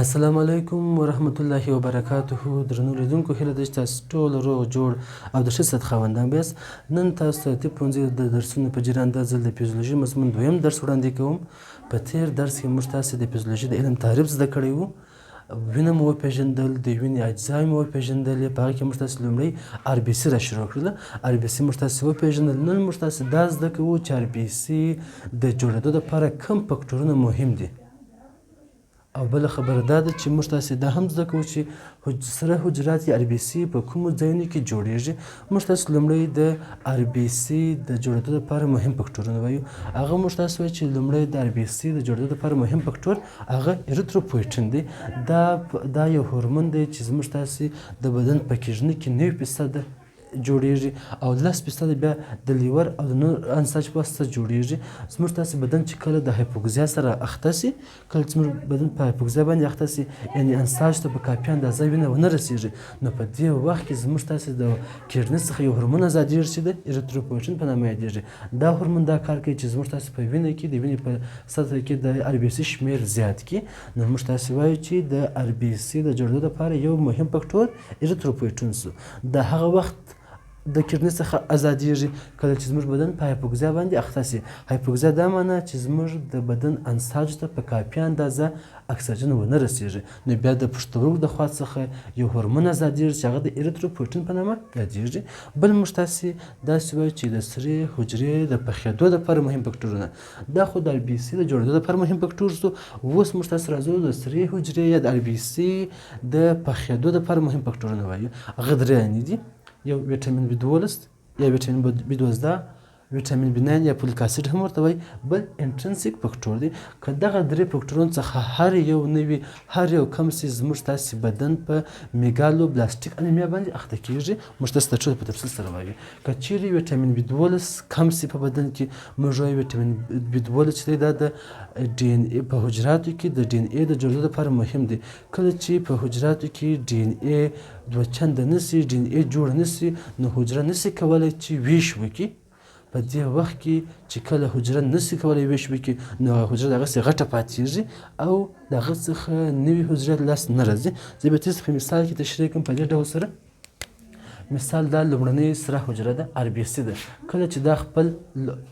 السلام علیکم ورحمت الله وبرکاته. درنو لیدونکو، هیله ده چې تاسو ټول روغ جوړ او د ښه صحت خاوندان به یاست. نن تاسو ته د طب پوهنځي د درسونو په جریان دا ځل د فیزیولوژي مضمون دویم درس وړاندې کوم. په تیر درس کې موږ تاسو د فیزیولوژي د علم تعریف زده کړی وو، وینه مو وپېژندل، د وینې اجزاوې مو وپېژندلې. په هغه کې موږ تاسو لومړی آر بي سي را شروع کړله، آر بي سي موږ تاسو وپېژندل. نن موږ تاسو دا زده کوو چې آر بي سي د جوړېدو لپاره کوم فکټورونه مهم دي. او بله خبره دا ده چې موږ تاسې دا هم زده کوو چې سره حجرات یا آر بي سي په کومو ځایونو کې جوړیږي. موږ تاسو لومړی د آر بي سي د جوړېدو لپاره مهم فکټورونه وایو. هغه موږ تاسو وایو چې لومړی د آر بي سي د جوړېدو لپاره مهم فکټور هغه اریتروپویټین دی. دا یو هورمون دی چې زموږ تاسې د بدن په کیږني کې 90% جوړیږي او 10% بیا د لیور او د نور انساج په واسطه جوړیږي. زموږ تاسې بدن چې کله د هایپوکزیا سره اخته سي، کله چې زموږ بدن په هایپوکزیا باندې اخته سي، یعنی انساج ته په کافي اندازه وینه ونه رسیږي، نو په دې وخت کې زموږ تاسې د کیډني څخه یو هورمون ازادیږي چې د اریتروپویټین په نامه یادیږي. دا هورمون دا کار کوي چې زموږ تاسې په وینه کې د وینې په سطح کې د ار بي سي شمیر زیات کړي. نو موږ تاسې وایو چې د ار بي سي د جوړېدو لپاره یو مهم فکټور اریتروپویټین سو. د هغه وخت د کډني څخه ازادیږي کله چې زموږ بدن په هایپوکزیا باندې اخته سي. هایپوکزیا دا معنی چې زموږ د بدن انساجو ته په کافي اندازه اکسیجن ونه رسیږي، نو بیا د پښتورګو د خوا څخه یو هورمون ازادیږي چې هغه د اریتروپویټین په نامه یادیږي. بل موږ تاسې داسې وایو چې د سرې حجرې د پخېدو لپاره مهم فکټورونه، دا خو د ار بي سي د جوړېدو لپاره مهم فکټور سو. اوس موږ تاسې راځو د سرې حجرې یا د ار بي سي د پخېدو لپاره مهم فکټورونه وایو. هغه درې دانې دي، یو ویټامین بي 12 یا ویټامین بي 12، ویټامین بي 9 یا فولیک اسید هم ورته وایي، بل انټرنسیک فکټور دی. که دغه درې فکټورونو څخه هر یو نه وي، هر یو کم سي، زموږ تاسې بدن په میګالوبلاستیک انیمیا باندې اخته کیږي. موږ تاسې د ټولو په تفصیل سره وایو. که چیرې ویټامین بي 12 کم سي په بدن کې، موږ وایو ویټامین بي 12 چې دی دا د ډي ان ای په حجراتو کې د ډي ان ای د جوړېدو لپاره مهم دی. کله چې په حجراتو کې ډي ان ای دوه چنده نه سي، ډي ان ای جوړ نه سي، نو حجره نه سي کولی چې ویش وکړي. په دې وخت کې چې کله حجره نه سي کولی ویش وکړي، نو هغه حجره دغسې غټه پاتېږي او د هغه څخه نوې حجرې لاس نه راځي. زه به تاسو په مثال کې تشریح کړم په دې ډول سره. مثال دا لومړنۍ سره حجره ده، ار بي سي ده. کله چې دا خپل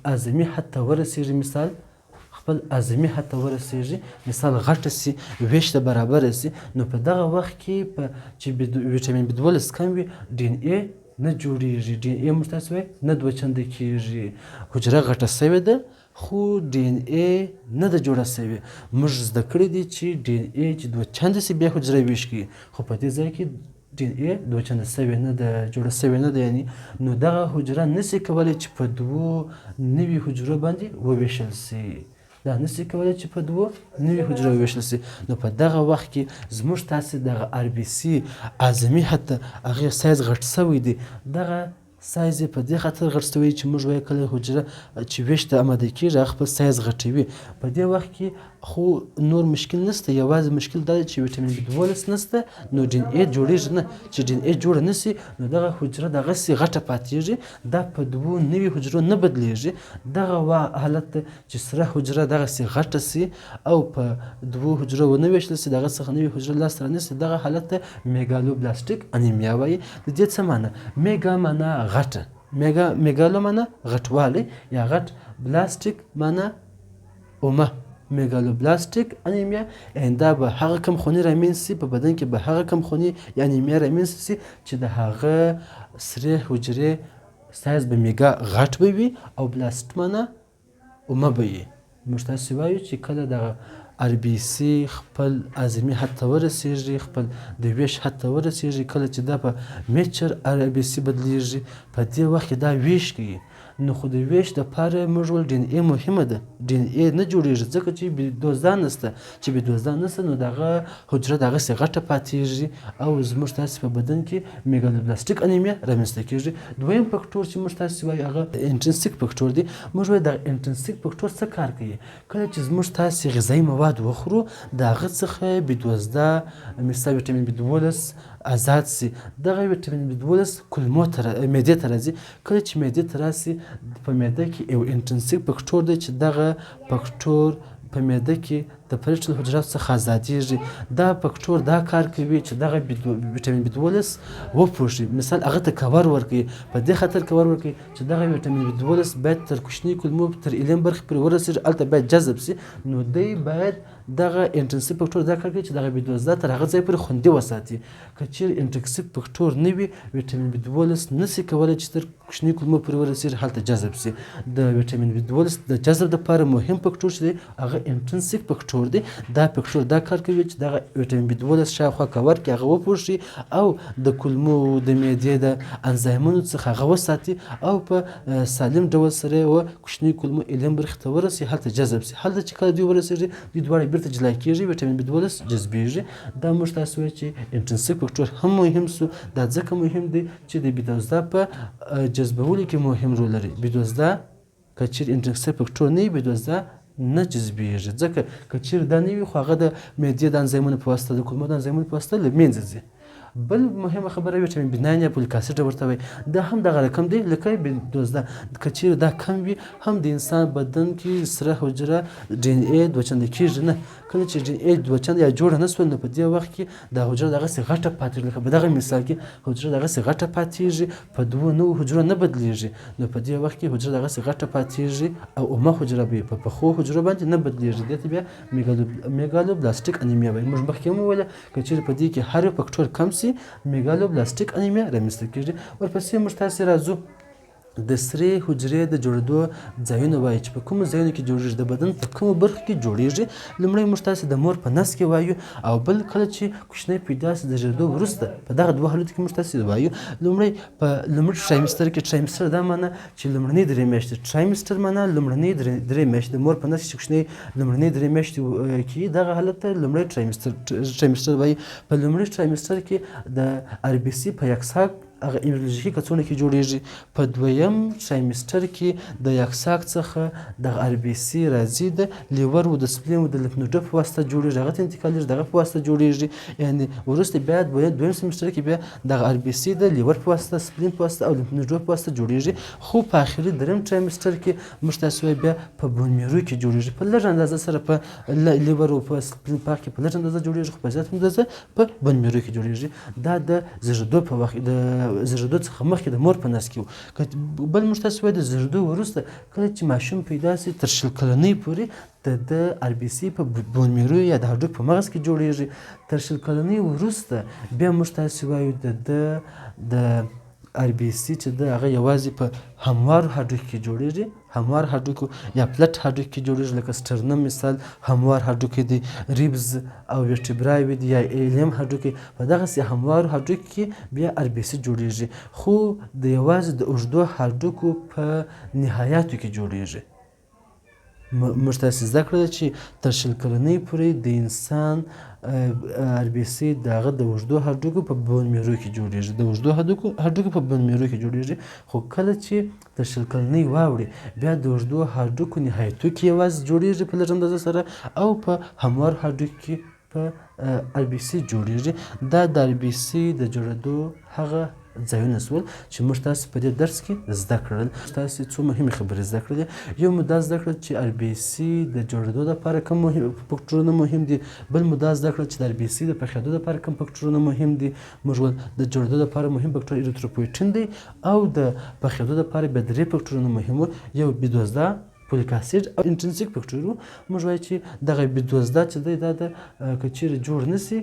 اعظمي حد ته ورسېږي، مثال خپل اعظمي حد ته ورسېږي، مثال غټه سي، ویش ته برابره سي، نو په دغه وخت کې په چې ویټامین بي 12 کم وي، ډي ان ای نه جوړیږي. ډي ان ای موږ تاسو وایي نه دوه چنده کیږي. حجره غټه سوې ده خو ډي ان ای نه ده جوړه سوې. موږ زده کړي دي چې ډي ان ای چې دوه چنده سي بیا حجره ویش کوي، خو په دې ځای کې ډي ان ای دوه چنده سوې نه ده، جوړه سوې نه ده، یعنی نو دغه حجره نسي کولی چې په دوو نوي حجرو باندې وویشل سي. دا نسي کولی چې په دوو نوي حجرو وویشل سي. نو په دغه وخت کې زموږ تاسې دغه ار بي سي اعظمي حد ته هغې سایز غټ سوی دی. دغه سایز یې په دې خاطر غټ سوی چې موږ وایو کله حجره چې ویش ته اماده کیږي هغه خپل سایز غټوي. په دې وخت کې خو نور مشکل نشته، یوازې مشکل دا دی چې ویټامین بي 12 نشته، نو ډي ان ای جوړیږي نه. چې ډي ان ای جوړه نه سي نو دغه حجره دغسې غټه پاتېږي، دا په دوو نوي حجرو نه بدلیږي. دغه حالت ته چې سره حجره دغسې غټه سي او په دوو حجرو ونه ویشل سي، د هغه څخه نوې حجره لاسته رانه سي، دغه حالت ته میګالوبلاستیک انیمیا وایي. د دې څه معنی؟ میګا معنی غټه، میګا میګالو معنی غټوالی یا غټ، بلاستیک معنی اومه، میګالوبلاستیک انیمیا یعنی دا به هغه کمخوني رامنځ سي په بدن کې، به هغه کمخوني یا انیمیا رامنځ سي چې د هغه سرې حجرې سایز به میګا غټ به وي او بلاست معنی اومه به یي. موږ تاسې وایو چې کله دغه ار بي سي خپل اعظمي حد ته ورسیږي، خپل د ویش حد ته ورسیږي، کله چې دا په میچر ار بي سي بدلیږي، په دې وخت کې دا ویش کوي. نو خو د ویش دپاره موږ ول ډي ان ای مهمه ده. ډي ان ای نه جوړیږي ځکه چې بي دوزده نشته. چې بي دوزده نشته نو دغه حجره دغسې غټه پاتېږي او زموږ تاسې په بدن کې میګالوبلاستیک انیمیا رامنځته کېږي. دویم فکټور چې موږ تاسې وایو هغه انټرنسیک فکټور دی. موږ وایو دغه انټرنسیک فکټور څه کار کوي؟ کله چې زموږ تاسې غذایي مواد وخورو د هغه څخه بي 12 مثال ویټامین بي 12 ازاد سي. دغه ویټامین بي 12 کولمو ته معدې ته راځي. کله چې معدې ته راسي په معده کې یو انټرنسیک فکټور دی چې دغه فکټور په معده کې د parietal حجراتو څخه ازادیږي. دا فکټور دا کار کوي چې دغه ویټامین بي 12 وپوښي، مثال هغه ته cover ورکوي. په دې خاطر cover ورکوي چې دغه ویټامین بي 12 باید تر کوچنۍ کولمو تر ileum برخې پورې ورسیږي، هلته باید جذب شي. نو دی باید دغه intrinsic factor دا کار کوي چې دغه بي 12 تر هغه ځای پورې خوندي وساتي. که چیرې intrinsic factor نه وي، ویټامین بي 12 نشي کولی چې تر کوچنۍ کولمو پورې ورسیږي، هلته جذب شي. د ویټامین بي 12 د جذب لپاره مهم فکټور چې دی هغه intrinsic factor دی. دا فکټور دا کار کوي چې دغه ویټامین بي 12 شاوخوا cover کې هغه وپوښي او د کولمو د معدې د انزایمونو څخه هغه وساتي او په سالم ډول سره و کوچنۍ کولمو ileum برخې ته ورسي، هلته جذب شي. هلته چې کله دوی ورسیږي، دوی دواړه بیرته جلا کیږي، ویټامین بي 12 جذبیږي. دا موږ تاسو وایو چې intrinsic factor هم مهم سو. دا ځکه مهم دی چې د بي 12 په جذبولو کې مهم رول لري. بي 12 که چیرې intrinsic factor نه وي، بي 12 نه جذبیږي، ځکه که چیرې دا نه وي خو هغه د معدې د انزایمونو په واسطه، د کولمو د انزایمونو په واسطه له منځه ځي. بل مهمه خبره ویټامین بي 9 یا folic acid ورته وایي، دا هم دغه رقم دی لکه بي 12. که چیرې دا کم وي هم د انسان بدن کې سره حجره ډي ان ای دوه چنده کیږي نه. کله چې ډي ان ای دوه چنده یا جوړه نه شوه، نو په دې وخت کې دا حجره دغسې غټه پاتېږي، لکه په دغه مثال کې حجره دغسې غټه پاتېږي، په دوو نوو حجرو نه بدلیږي. نو په دې وخت کې حجره دغسې غټه پاتېږي او اومه حجره به په پخو حجرو باندې نه بدلیږي. دې ته بیا megaloblastic anemia وایي. موږ مخکې هم وویله که چیرې په دې کې هر یو فکټور کم سي، megaloblastic anemia رامنځته کیږي. ورپسې موږ تاسې راځو د سرې حجرې د جوړېدو ځایونه وایي چې په کومو ځایونو کې جوړیږي، د بدن په کومو برخو کې جوړیږي. لومړی موږ تاسې د مور په نس کې وایو، او بل کله چې کوچنی پیدا سي د زېږېدو وروسته، په دغه دوه حالتو کې موږ تاسې وایو. لومړی په لومړي trimester کې، trimester دا معنی چې لومړنۍ درې میاشتې، trimester معنی لومړنۍ درې میاشتې، د مور په نس کې چې کوچنی لومړنۍ درې میاشتې کې دغه حالت ته لومړی trimester وایي. په لومړي trimester کې د ار بي سي په yolk sac هغه امبریولوژیکي کڅوړه کې جوړیږي. په دویم trimester کې د yolk sac څخه دغه ار بي سي راځي، د liver و د spleen و د lymph node په واسطه جوړیږي، هغه ته انتقالیږي، دغه په واسطه جوړیږي. یعنې وروسته بیا دویم سیمسټر کې بیا دغه ار بي سي د liver په واسطه، spleen په واسطه او lymph node په واسطه جوړیږي. خو په اخري دریم trimester کې موږ تاسو وایو بیا په bone marrow کې جوړیږي، په لږ اندازه سره په liver او په spleen پاک کې په لږ اندازه جوړیږي، خو په زیاته اندازه په bone marrow کې جوړیږي. دا د زېږېدو په وخت، د زېږېدو څخه مخکې د مور په نس کې وو. بل موږ تاسو وایو د زېږېدو وروسته کله چې ماشوم پیدا سي تر 20 کلنۍ پورې د ده ار بي سي په bone marrow یا د هډوکي په مغز کې جوړیږي. تر 20 کلنۍ وروسته بیا موږ تاسو وایو د ده د ار بي سي چې ده هغه یوازې په هموارو هډوکو کې جوړیږي، هموار هډوکو یا flat هډوکو کې جوړیږي، لکه sternum مثال هموار هډوکی دی، ribs او vertebrae دي یا ilium هډوکی، په دغسې هموارو هډوکو کې بیا ار بي سي جوړیږي، خو د یوازې د اوږدو هډوکو په نهایاتو کې جوړیږي. موږ تاسې زده کړله چې تر 20 کلنۍ پورې د انسان ار بي سي د هغه د اوږدو هډوکو په bone marrow کې جوړیږي، د اوږدو هډوکو په bone marrow کې جوړیږي، خو کله چې تر 20 کلنۍ واوړي بیا د اوږدو هډوکو نهایتو کې یوازې جوړیږي په لږ اندازه سره، او په هموار هډوکو کې په ار بي سي جوړیږي. دا د ار بي سي د جوړېدو هغه ځایونه سول چې موږ تاسو په دې درس کې زده کړل. تاسو څو مهمې خبرې زده کړلې. یو مو دا زده کړل چې ار بي سي د جوړېدو لپاره کوم مهم فکټورونه مهم دي. بل مو دا زده کړل چې د ار بي سي د پخېدو لپاره کوم فکټورونه مهم دي. موږ ول د جوړېدو لپاره مهم فکټور erythropoietin دی، او د پخېدو لپاره بیا درې فکټورونه مهم وو، یو بي 12، folic acid او intrinsic factor وو. موږ وایو چې دغه بي 12 چې دی دا د که چیرې جوړ نه سي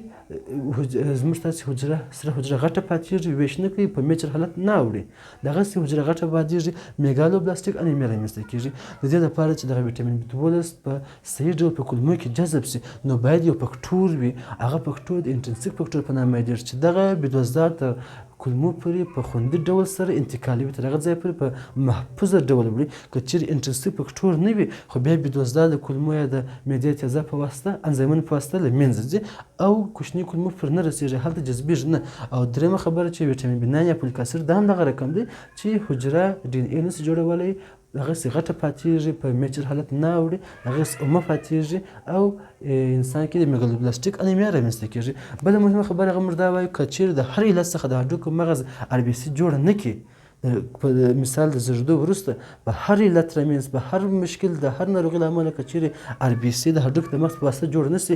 زموږ تاسې حجره سره حجره غټه پاتېږي، ویش نه کوي، په mature حالت نه اوړي، دغسې حجره غټه پاتېږي، megaloblastic anemia رامنځته کېږي. د دې لپاره چې دغه ویټامین بي 12 په صحیح ډول په کولمو کې جذب سي نو باید یو فکټور وي، هغه فکټور د intrinsic factor په نامه یادېږي چې دغه بي 12 تر کولمو پورې په خوندي ډول سره انتقالوي، تر هغه ځای پورې په محفوظه ډول وړي. که چیرې intrinsic factor نه وي خو بیا بي 12 د کولمو یا د معدې تیزاب په واسطه انزایمونو په واسطه له منځه ځي او کوچنۍ کولمو پر نه رسېږي، هلته جذبېږي نه. او درېیمه خبره چې ویټامین بي 9 یا folic acid دا هم دغه رقم دی چې حجره ډي ان ای نسي جوړولی، هغسې غټه پاتېږي، په mature حالت نه اوړي، هغسې اومه پاتېږي او انسان کې د megaloblastic anemia رامنځته کېږي. بله مهمه خبره هغه موږ دا وایو که چیرې د هر علت څخه د هډوکو مغز ار بي سي جوړه نه کړي، په مثال د زېږېدو وروسته په هر علت رامنځ په هر مشکل د هر ناروغي له امله که چیرې ار بي سي د هډوکي د مغز په واسطه جوړ نه سي،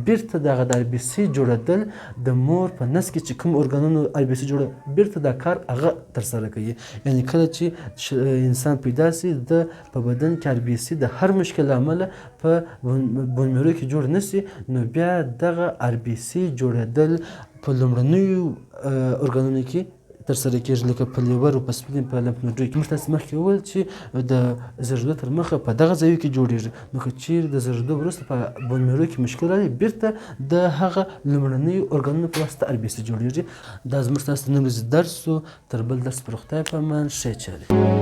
بیرته دغه د ار بي سي جوړېدل د مور په نس کې چې کوم ارګانونو ار بي سي جوړه، بیرته دا کار هغه ترسره کوي. یعنی کله چې انسان پیدا سي، د په بدن کې ار بي سي د هر مشکل له امله په بون میرو کې جوړ نه سي، نو بیا دغه ار بي سي جوړېدل په لومړنیو ارګانونو کې ترسره کېږي، لکه په لیور او په سپلین، په لمف نوډو کې. موږ تاسې مخکې وویل چې د زېږېدو تر مخه په دغه ځایو کې جوړېږي، نو که چیرې د زېږېدو وروسته په بون میرو کې مشکل راغی، بیرته د هغه لومړنیو ارګانونو په واسطه ار بي سي جوړېږي. دا زموږ تاسو د نن ورځې درس و. تر بل درس پر خدای په امان، ښې چارې.